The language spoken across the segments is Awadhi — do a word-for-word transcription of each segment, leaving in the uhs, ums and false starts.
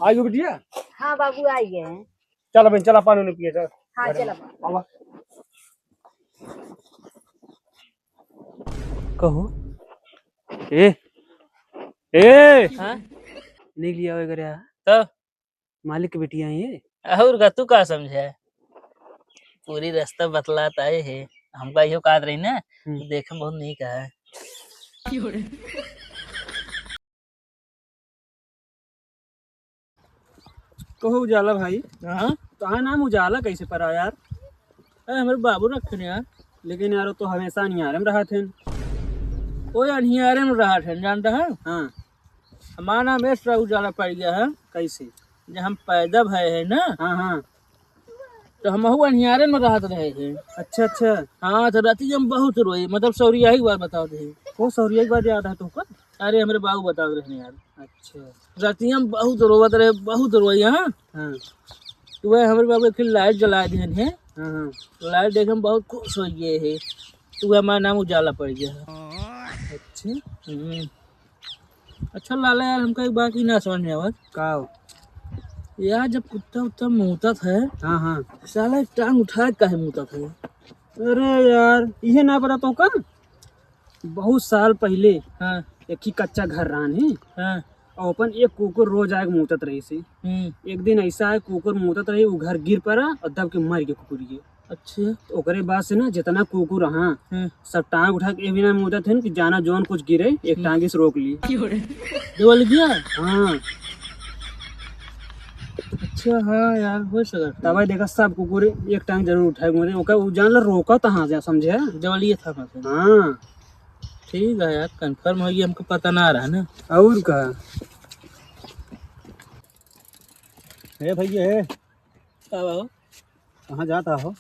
आई गो बिटिया? हाँ बाबू, आई गए हैं। चल बहन, चला पानी उनी पिए, चल। हाँ, घरे चला। आवा। कहो। ए, ए। हाँ? नहीं लिया वगैरह। तो? मालिक के बिटिया हैं ये। और का, तू का समझे? पूरी रास्ता बतलात आए है। हमका इहो कहत रही ना, हम्म। देखे में बहुत नीक है। कहो उजाला भाई। हाँ? तोहार नाम उजाला कैसे पड़ा यार? अरे, हमरे बाबू रखे हैं यार। लेकिन यार, वो तो हमेशा अन्हियारे में रहत हैं। वो अन्हियारे में रहत हैं, जानता है? हाँ। हमार नाम ऐस रहा उजाला पड़ गया है। कैसे? जब हम पैदा भए हैं ना, हाँ, हाँ। तो हमहू अन्हियारे में रहत रहे हैं। अच्छा, अच्छा। हाँ, तो राती हम बहुत रोए, मतलब सौरिया ही बात बताओ थे। वो सौरिया की बात याद है तुमको? अरे, हमरे बाबू बताओ रहे हैं यार। अच्छा। राती हम बहुत रोवत रहे, बहुत रोए, हाँ। हाँ। तो वह हमरे बाबू एक लाइट जला दिए हैं। हाँ, हाँ। लाइट देख हम बहुत खुश हो गए हैं। तो वह हमारा नाम उजाला पड़ गया है। अच्छा। हम्म। अच्छा लाला यार, हमका एक बात ही ना समझ में आवत। का हो? यार, जब कुत्ता उत्ता मूतत है, हाँ, हाँ। साला एक टांग उठा के काहे मूतत है? अरे यार, इहे ना पता तो का? बहुत साल पहिले हाँ। एक ही कच्चा घर रहन है। हाँ। और अपन एक कुकुर रोज आके मूतत रही से। हम्म। एक दिन ऐसा है, कुकुर मूतत रही, वो घर गिर पड़ा और दब के मर गया कुकुर ये। अच्छा। तो ओकरे बाद से ना जितना कुकुर रहा, हम्म। सब टांग उठा के बिना मूतत हैं कि जाना जौन कुछ गिरे, एक हम्म। टांग से रोक ली। क्यों रे? देवल गया? हाँ। अच्छा, हाँ यार, हो सकता है। तब देखा सब कुकुर एक टांग जरूर उठाए, मतलब ओकर उ जान ला रोका तहाँ जा, समझे? देवलिए था मतलब। हाँ। ठीक है यार, confirm हो गया, हमको पता ना रहा ना। और का? ए भैया, ए। का बा हो? कहाँ जाता हो?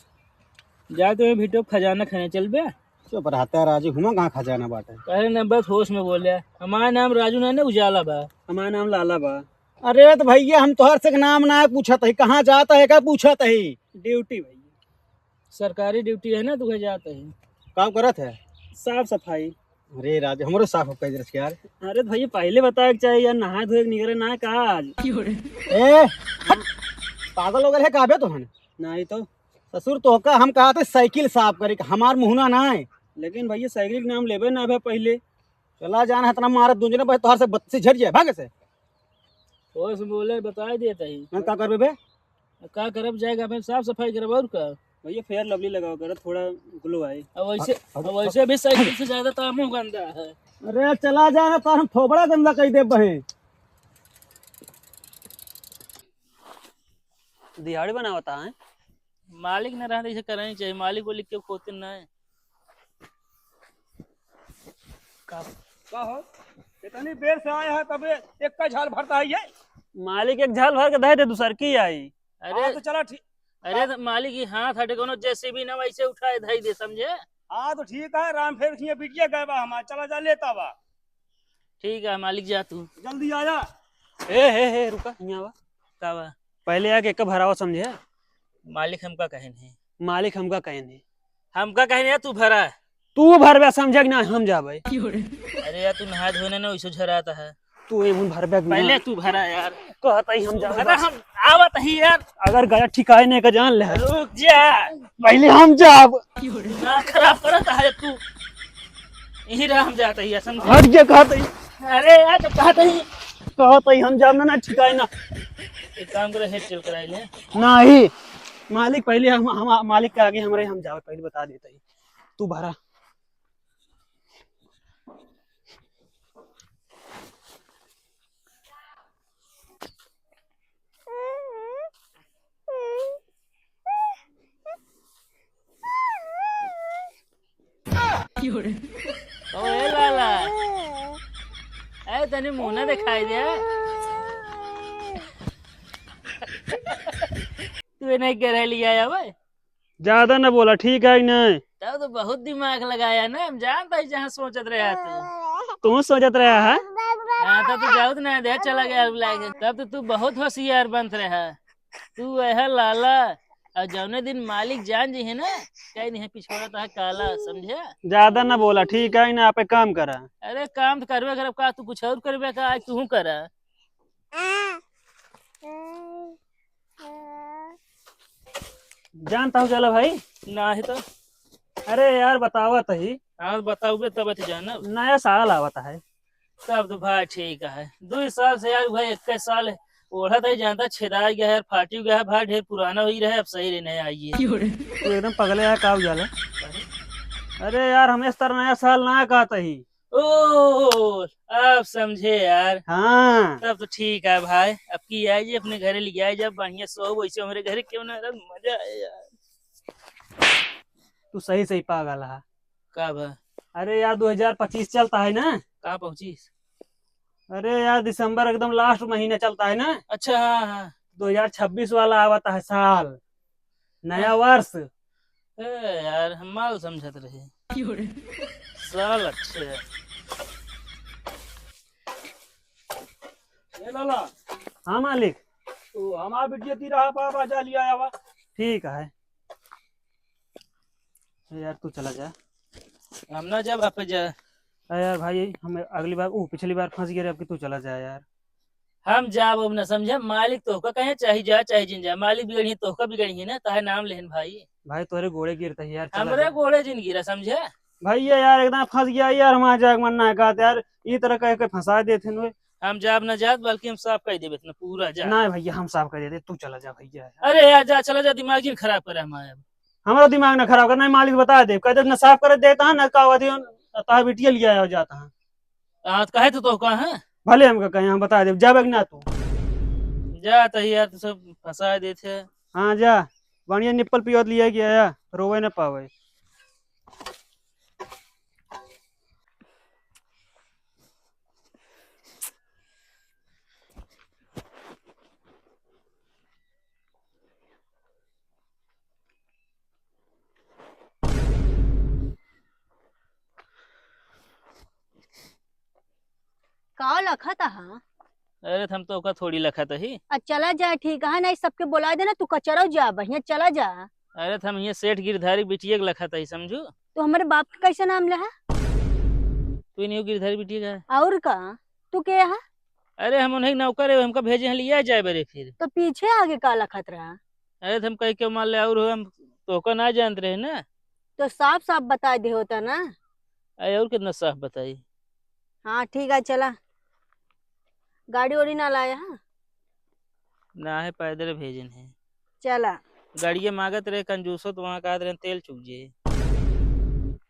जा तो ये भिटो खजाना खाने चल बे। चुप रहता है राजू, हुआ कहाँ खजाना बाटे? अरे ना, बस होश में बोले। हमारा नाम राजू ना, ना उजाला बा। हमारा नाम लाला बा। अरे तो भैया, हम तोहर से नाम ना पूछत ही, कहाँ जाता है का पूछत ही? ड्यूटी भैया। सरकारी ड्यूटी है ना, तो वह जाता है। का करत है? साफ सफाई। अरे राजू, हमरो साफ हो कह दे यार। अरे भैया, पहले बताए के चाहिए यार, नहाए धोए के निकरे ना का आज? ए, हट, पागल हो गए है का बे तोहन? नहीं तो। ससुर तोहका हम कहा थे साइकिल साफ करे, हमार मुहना ना है। लेकिन भैया साइकिल के नाम लेबे ना भे पहले। चला जान है इतना मारत दूंजने भाई तोहर से बत्ती झड़ जाए, भाग से। ओए से बोले बताई देत ही। हाँ, का करबे बे? का करब जाएगा, फिर साफ सफाई करब और का? भैया फेयर लवली लगाओ कर थोड़ा ग्लो आए। अब वैसे, अब, अब, अब वैसे भी साइकिल से ज्यादा तो हमहू गंदा है। अरे चला जाना तो हम थोबड़ा गंदा कर दे बहे। दिहाड़ी बनावता है। मालिक न रहते ऐसे करना ही चाहिए, मालिक को लिख के खोते ना है। का? का हो? इतनी देर से आया है, तबे एक का झाल भरता है ये? मालिक एक झाल भर के दे दे, दूसर की आई। अरे हाँ, तो चला ठीक। अरे तो मालिक, ये हाथ हटे, कोनो जेसीबी ना वैसे उठाए धई दे, समझे? हाँ, तो ठीक है, राम फेर खिए बिटिया गए बा हमार, चला जा लेता बा। ठीक है मालिक, जा तू। जल्दी आया। ए, हे, हे, रुका, यहाँ आवा। का बा? पहले आके एक भरावा, समझे? मालिक हमका कहे नहीं। मालिक हमका कहे नहीं। हमका कहे नहीं, तू भरा। तू भरबे, समझे कि ना, हम जाबे। अरे यार, तू नहाए धोए ना, ना, वैसे झराता है। तू एहून भरबे कि ना? पहले तू भरा यार। कहत ही हम जाबे। अरे हम आवत ही यार। अगर गया ठिकाए नहीं का जान ले। रुक जा। पहले हम जाब। दिमाग खराब करत है तू। यही रहा, हम जात ही, समझे? हट जा, कहत ही। अरे यार, तो कहत ही। कहत ही, हम जाब ना, ना, ठिकाए ना। एक काम करे, हेड चल कराई ले। नहीं, मालिक, पहले हम, हम, मालिक के आगे हमरे, हम जाबे, पहले बता देते ही। तू भरा। ओए लाला, ए तनी मुंह ना दिखाई दे। तू नहीं करे लिया आया भाई। ज्यादा ना बोला, ठीक है कि नहीं? तब तो बहुत दिमाग लगाया ना, हम जानता ही जहाँ सोचत रहे तू। तू सोचत रहा है? हाँ, तब तो जाउत ना दे, चला गया बुला के। तब तो तू बहुत होशियार बनत रहा। तू वह लाला, और जौने दिन मालिक जान जी है ना, कहीं नहीं पिछोड़ा तो है काला, समझे? ज्यादा ना बोला, ठीक है ना? आप एक काम करा। अरे काम तो करबे करब का, तू कुछ और करबे का, आज तू करा। जानता हूँ जाला भाई? ना है तो। अरे यार, बतावत ही। हाँ, बताउबे तब तो जानब। नया साल आवत है। तब तो भाई ठीक है। दुई साल से यार भाई, इक्कीस साल है। ओढ़त है, जानता, छेदा गया है, फाटी गया है भाई, ढेर पुराना हुई रहे, अब सही रहने आइए। तू एकदम पगले है, का हो जाला? अरे यार, हमें इस तरह नया साल ना कहता ही। ओ, अब समझे यार। हाँ। तब तो ठीक है भाई, अब की आइए अपने घरे ले आए, जब बढ़िया सो वैसे हमारे घरे क्यों ना रह, मजा आए यार। तू सही सही पागल है। का बा? अरे यार, दो हज़ार पच्चीस चलता है ना? का पहुँचीस? अरे यार, दिसंबर एकदम लास्ट महीना चलता है ना? अच्छा, हाँ, हाँ। दो हज़ार छब्बीस वाला आवता है साल, नया हाँ। वर्ष। ए यार, हम माल समझत रहे। क्यों रे? साल अच्छे है। ए लाला। हाँ मालिक। तो हमार बिटिया ती रहा, बाबा जा लिया आवा। ठीक है। ए यार, तू चला जा। हम ना जाब, आप जा। अरे यार भाई, हम अगली बार, ओ, पिछली बार फंस गए रहे, अब की तू चला जा यार। हम जाब, अब ना समझे, मालिक तोहका कहे, चाहे जा, चाहे जिन जा, मालिक बिगड़िए, तोहका बिगड़िए ना, ताहे नाम लेहन भाई। भाई, तोहरे गोड़े गिरता है यार, चला हमरे जा। गोड़े जिन गिरा, समझे? भैया यार, एकदम फंस गया यार, हम आ जाए, मन ना कहते यार, ई तरह कह के फंसा देते हैं। हम जाब ना जात, बल्कि हम साफ कह देबे इतना पूरा जा। ना भैया, हम साफ कह देते, तू चला जा भैया। अरे यार, जा, चला जा, दिमाग जिन खराब करे हमारे। हमारा दिमाग ना खराब करना है, मालिक बता दे, कह दे ना साफ कर देता है, ना का होती है, ताहा बिटिया लिया जाता है। हाँ, तो कहे तो, तो कहा है? भले हमका कहे, हम बता देब, जाबे कि ना तू? जा, तो यार, तू सब फंसा देते। हाँ, जा, बढ़िया निप्पल पियोत लिया कि आया, रोवे ना पावे। का लखत हा? अरे, त हम तोहका थोड़ी लखत ही। आ, चला जा, ठीक है, नहीं सबके बोला देना, तू कचरो जा, बढ़िया चला जा। अरे, त हम हियाँ सेठ गिरधारी बिटिया के लखत ही, समझू? तू हमरे बाप के कैसे नाम ले हा? तू ही नहीं हो गिरधारी बिटिया का? और का? तू के हा? अरे, हम उन्हें नौकर है, हमका भेजे हैं, लिया जाए बरे फिर। तो पीछे आगे का लखत रहा? अरे, त हम कह के मान ले, और हम तोहका ना जानत रहे ना। तो साफ साफ बता दे होता ना। अरे, और कितना साफ बताई? हाँ, ठीक है, चला। गाड़ी ओड़ी ना लाया, हाँ? ना है, पैदल भेजन है। चला। गाड़िया मांगत रहे कंजूसो, तो वहाँ कहत रहे तेल चुक जे।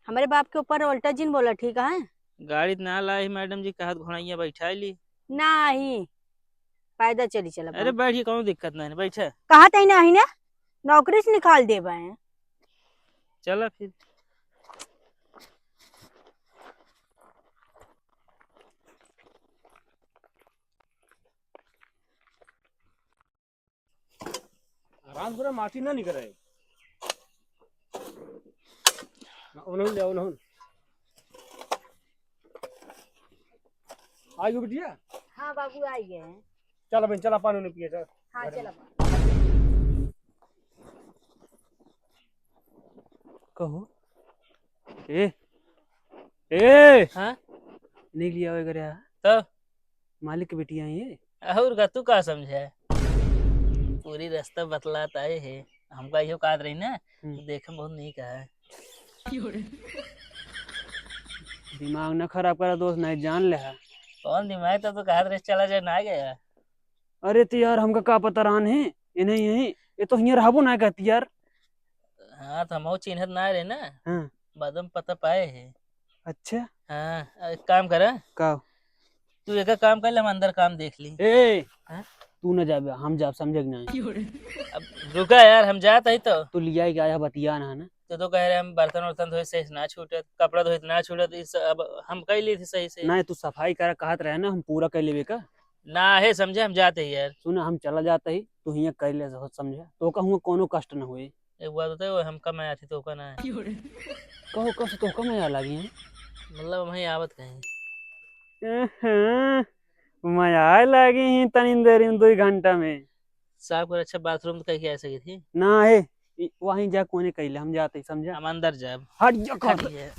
हमरे बाप के ऊपर उल्टा जिन बोला, ठीक है? गाड़ी त ना लाई मैडम जी, कहत घोड़ैया बैठा ली। नाही, पैदल चली चला अरे बाप। बैठ के कौनो दिक्कत नहीं, बैठे। कहत ही नाही ना, नौकरी से निकाल देबे। चला फिर। आराम से, माटी ना निकरे। उन्होंने ले, उन्होंने। आ गयो बिटिया? हाँ बाबू, आ गए हैं। चल बहन, चला पानी उन्हें पिए, चल। हाँ, चला। कहो। ए, ए! हाँ? नहीं लिया वगैरह। तो? मालिक के बिटिया है ये। और का, तू का समझे? पूरी रास्ता बतलात आए है। हमका इहो कहत रही ना, हम्म। देखे बहुत नीक है। दिमाग ना खराब करा दोस्त, नहीं जान ले है। कौन दिमाग, तो तू कहत रहे चला जाए, ना गया। अरे तो यार, हमका का पता रहन है, ये नहीं है, ये तो हियाँ रहबो ना कहती यार। हाँ, तो हम चिन्हत ना रहे ना। हाँ। बाद में पता पाए है। अच्छा। हाँ, एक काम करा। का? तू एक काम कर ले, हम अंदर काम देख ली। ए, हाँ? तू ना जाबे, हम जाब, समझे कि नहीं? अब रुका यार, हम जात ही तो। तू लिया के आया, बतिया ना, है ना? तो, तो कह रहे हम बर्तन वर्तन धोए से ना छूटत, कपड़ा धोए से ना छूटत, इस अब हम कह ली थी सही से। नहीं, तू सफाई करा कहत रहे ना, हम पूरा कर लेबे का। ना है समझे, हम जाते ही यार। सुना, हम चला जाते ही, तू हियाँ कर ले, समझे? तो का हुआ कोनो कष्ट ना होई। एक बात बताए, वो हमका मैं आती तो का ना है। कहो, कब से तोहका मया लागी है? मतलब, वहीं आवत कहीं। अहं, मया लागी ही तनी देर में, दो घंटा में। साफ कर, अच्छा, बाथरूम तो कहीं आ सकी थी। ना है, इ-, वहीं जा कोने कैले, हम जाते ही, समझा? हम अंदर जाब। हट जा, हट। हट ये।